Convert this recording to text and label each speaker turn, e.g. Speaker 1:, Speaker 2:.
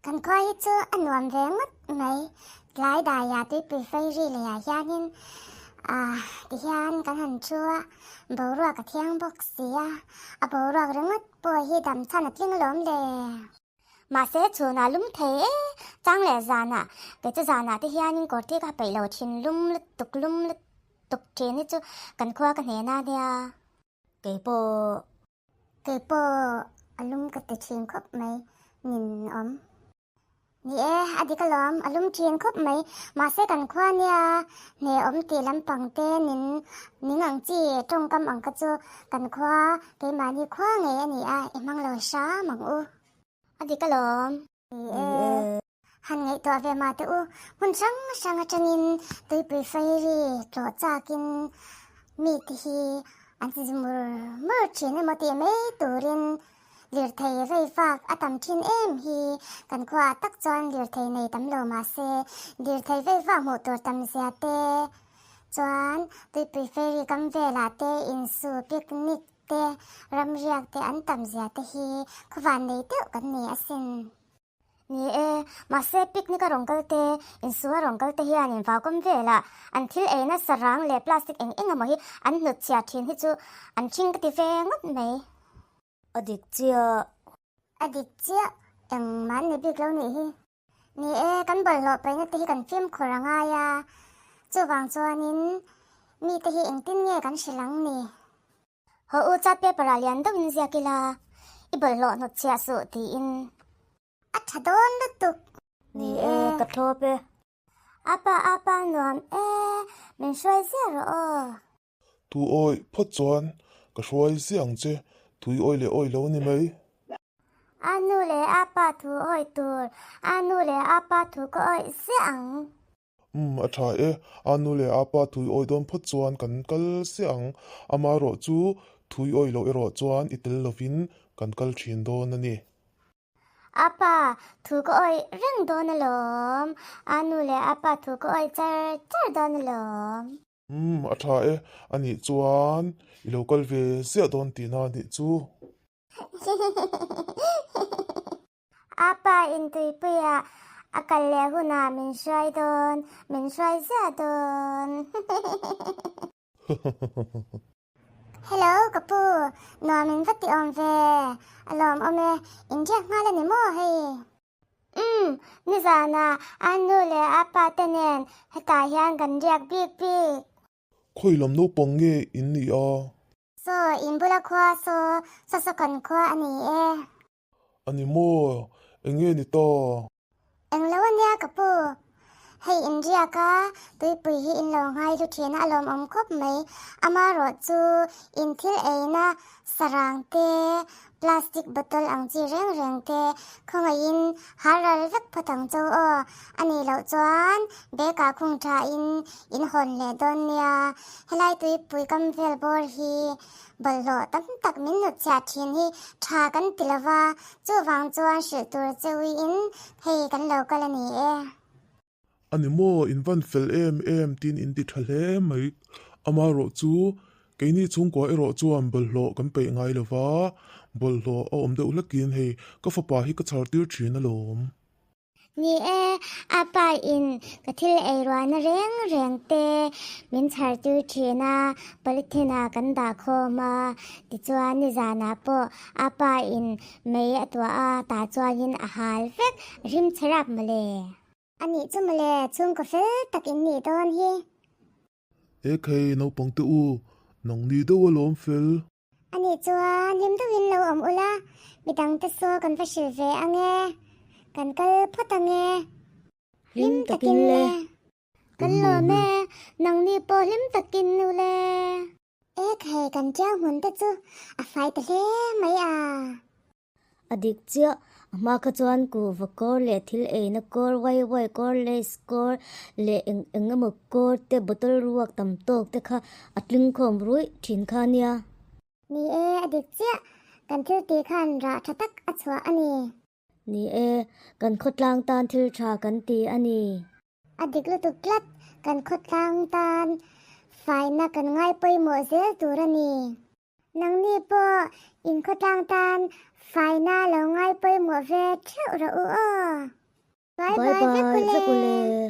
Speaker 1: Kan khua hi chu a nuam ve ngawt mai. Tlai daiah tuipui fei ri leiah hianin ah tihian kan han thu a, boruak a thiang bawk si a, a boruak ringawt pawh hi dam chhan a tling alawm le. Mahse chhunah lum thei e, chang leh zanah, kei chu zanah te hianin kawr thi ka peih lo thin lum lutuk lum lutuk thin hi chu kan khua ka hnena nia. Kei pawh Kei pawh a lum ka ti thin khawp mai, nin awm. Ni e, a dik alawm, a lum thin khawp mai. Mahse kan khua nia hne awm tih lampang te nin ning ang chi tawngkam ang kha chu kan khua keimahni khua ngei a ni a, i hmang lo hram ang u. A dik alawm. Ni e. Han ngaihtuah ve mah teh u, hmun hrang hrang atangin tuipui fairi tlawh chakin mite hi an chi mur mur thin emaw tih mai turin lirthei vei fak a tam thin em hi kan khuaah tak chuan lirthei nei tam lo mahse lirthei vei fak hmuh tur tam zia te chuan tuipui fairi kam velah te insu picnic te ramriak te an tam zia te hi khuvan nei deuh kan ni asin. Ni e, mahse picnic a rawn kal te, insu a rawn kal te hianin vaukawm velah an thil eina sarang leh plastic eng eng emaw hi an hnut chhiah thin hi chu an thing ka ti ve ngawt mai.
Speaker 2: A dik chiah.
Speaker 1: A dik chiah, engmah an ni bik lo nih hi. Ni e, kan bawlhhlawh paihna te hi kan fimkhur a ngai a, chuvang chuanin mite hi engtin nge kan hrilh ang ni?
Speaker 2: Haw u chat paper ah lian deuhin ziak ila, i bawlhhlawh hnawt chhiah suh tiin.
Speaker 1: A tha dawn lutuk.
Speaker 2: Ni e, ka thlawp e.
Speaker 1: Apa apa nuam e, min hruai ziah rawh aw.
Speaker 3: Thu awi phawt chuan ka hruai ziah ang che, thui awi leh awi lo ni mai.
Speaker 1: A nu leh a pa thu awi tur, a nu leh a pa thu ka awih ziah ang.
Speaker 3: Umm, a tha e. A nu leh a pa thui awi dawn phawt chuan kan kal siah ang. Amaherawh chu thui awi loh erawh chuan i tel lovin kan kal thin dawn a ni.
Speaker 1: A pa thu ka awih reng dawn alawm. A nu leh a pa thu ka awih char char dawn alawm.
Speaker 3: Umm, a tha e. Anih chuan i lo kal ve ziah dawn tihna anih chu.
Speaker 1: A pa in tuipuiah a kal leh hunah min hruai dawn, min hruai ziah dawn. Hello ka pu, nuam in va ti awm ve, a lawm awm e, in riak nghal a ni maw hei? Umm, nizanah a nu leh a pa te nen hetah hian kan riak bik bik.
Speaker 3: Khawi lam naupang nge in nih a?
Speaker 1: Saw, in bula khua saw, saw saw kan khua a ni e.
Speaker 3: A ni maw? Eng nge ni ta?
Speaker 1: Eng lo a nia ka pu. Hei in riak a, tuipui hi in lo ngai hlu thin a, a lawmawm khawp mai. Amaherawh chu in thil eina sarang te, plastic bottle ang chi reng reng te khawngaihin har ral vek phawt ang cho aw. A nih loh chuan bag ah khung tha in in hawn leh dawn nia. Helai tuipui kam vel bawr hi Bawlhhlawh tam tak min hnutchhiah thin hi tha kan ti lo va, chuvang chuan hrilh tur che uiin hei kan lo kal a ni e.
Speaker 3: A ni maw, in van fel em em tiin in ti tha hle mai. Amaherawh chu keini chhungkua erawh chuan bawlhhlawh kan peih ngai lo va, bawlhhlawh a awm deuh hlekin hei ka fapa hi ka chhar tir thin alawm.
Speaker 1: Ni e, a pa in ka thil ei ruahna reng reng te min chhar tir thin a, polythene ah kan dah khawm a, tichuan nizanah pawh a pa in mei a tuah a, tah chuanin a hal vek, rim chhe rap mawle. A nih chu mawle, chhungkaw fel tak in nih dawn hi.
Speaker 3: Ekhei naupang te u, nangni deuh alawm fel.
Speaker 1: A nih chuan hlim deuhin lo awm ula, midangte saw kan va hrilh ve ang e, kan kal phawt ang e.
Speaker 2: Hlim takin le.
Speaker 1: Kan lawm e, nangni pawh hlim takin u le. Ek hei kan tiang hmun te chu a fai ta hle mai a.
Speaker 2: A dik chiah, a hma kha chuan kuhva kawr leh thil eina kawr, wai wai kawr, lace kawr leh eng eng emaw kawr te bottle ruak tam tawk te kha a tling khawm ruih thin kha a nia.
Speaker 1: Ni e, a dik chiah, kan thil tih khan rah tha tak a chhuah a ni.
Speaker 2: Ni e, kan khawtlang tan thil tha kan ti a ni.
Speaker 1: A dik lutuk tlat, kan khawtlang tan faina kan ngai pawimawh zel tur a ni. Nangni pawh in khawtlang tan Faina lo ngai pawimawh ve theuh rawh u aw. Bye
Speaker 2: Bye
Speaker 1: bye
Speaker 2: bye
Speaker 1: vek
Speaker 2: vek
Speaker 1: ule.
Speaker 2: ule.